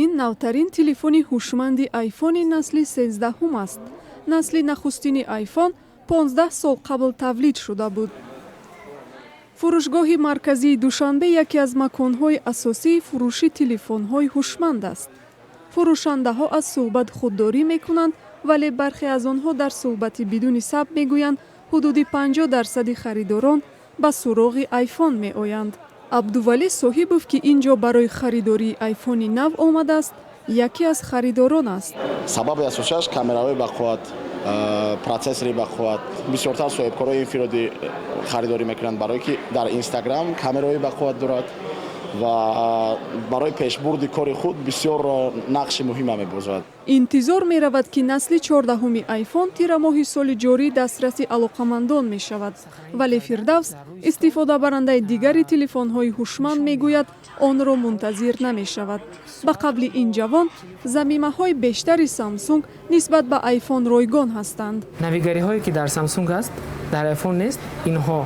Ин навтарин телефони ҳушманди айфони насли 13-ум аст. Насли нахустини айфон 15 сол қабл тавлид шуда буд. Фурӯшгоҳи марказии Душанбе яке аз маконҳои асосии фурӯши телефонҳои ҳушманд аст. Фурӯшандаҳо аз суҳбат худдорӣ мекунанд, вале бархе аз онҳо дар суҳбати бидуни сабт мегӯянд, ҳудуди 50 дарсади харидорон ба суроғи айфон меоянд. Абдувалӣ Соҳибов, ки ин ҷо барои харидории айфони нав омадааст, яке аз харидорон аст. Сабаби асосиаш камераҳои бақувват, процессори бақувват. Бисёртар соҳибкорои инфиродӣ харидорӣ мекунанд, барое ки дар Инстаграм камераҳои бақувват дорад ва барои пешбурди кори худ бисёр нақши муҳима мебозад. Интизор меравад, ки насли 14-уми айфон тирамоҳи соли ҷорӣ дастраси алоқамандон мешавад, вале Фирдавс, истифодабарандаи дигари телефонҳои ҳушманд, мегӯяд, онро мунтазир намешавад. Ба қавли ин ҷавон, замимаҳои бештари Самсунг нисбат ба айфон ройгон ҳастанд. Навигариҳое, ки дар Самсунг аст, дар айфон нест. Инҳо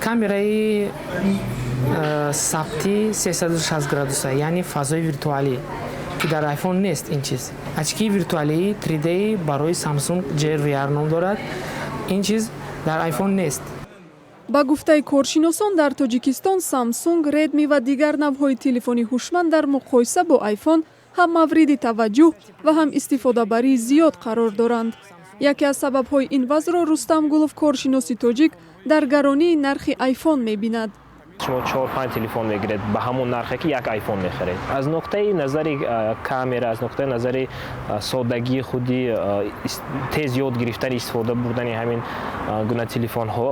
камераи сабти 360 градуса, яъне фазои виртуалӣ, ки дар айфон нест ин чиз. Очки виртуалии 3D барои Samsung Gear VR ном дорад. Ин чиз дар айфон нест. Ба гуфтаи коршиносон, дар Тоҷикистон Самсунг, Редми ва дигар навъҳои телефони ҳушманд дар муқоиса бо айфон ҳам мавриди таваҷҷӯҳ ва ҳам истифодабарии зиёд қарор доранд. Яке аз сабабҳои ин вазъро Рустам Гулов, коршиноси тоҷик, дар гаронии нархи айфон мебинад. Шумо чор панҷ телефон мегиред ба ҳамон нархе, ки як айфон мехаред. Аз нуқтаи назари камера, аз нуқтаи назари соддагии худи тез ёд гирифтани истифода бурдани ҳамин гуна телефонҳо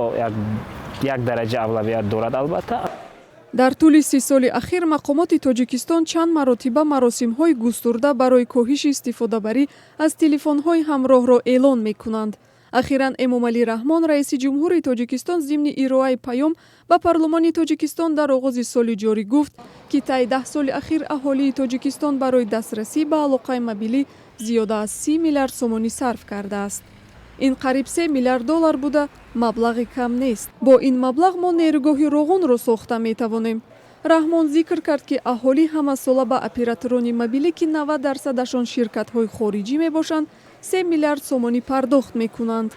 як дараҷа авлавият дорад, албатта. Дар тӯли 30 соли ахир мақомоти Тоҷикистон чанд маротиба маросимҳои густурда барои коҳиши истифодабарӣ аз телефонҳои ҳамроҳро эълон мекунанд. Ахиран Эмомалӣ Раҳмон, раиси ҷумҳури Тоҷикистон, зимни ироаи паём ба парлумони Тоҷикистон дар оғози соли ҷорӣ гуфт, ки таи 10 соли ахир аҳолии Тоҷикистон барои дастрасӣ ба алоқаи мобилӣ зиёда аз 30 миллиард сомонӣ сарф кардааст. Ин қариб 3 миллиард доллар буда, маблағи кам нест. Бо ин маблағ мо нерӯгоҳи Роғунро сохта метавонем. Раҳмон зикр кард, ки аҳолӣ ҳамасола ба операторони мобилӣ, ки 90 дарсадашон ширкатҳои хориҷӣ мебошанд, 3 миллиард сомонӣ пардохт мекунанд.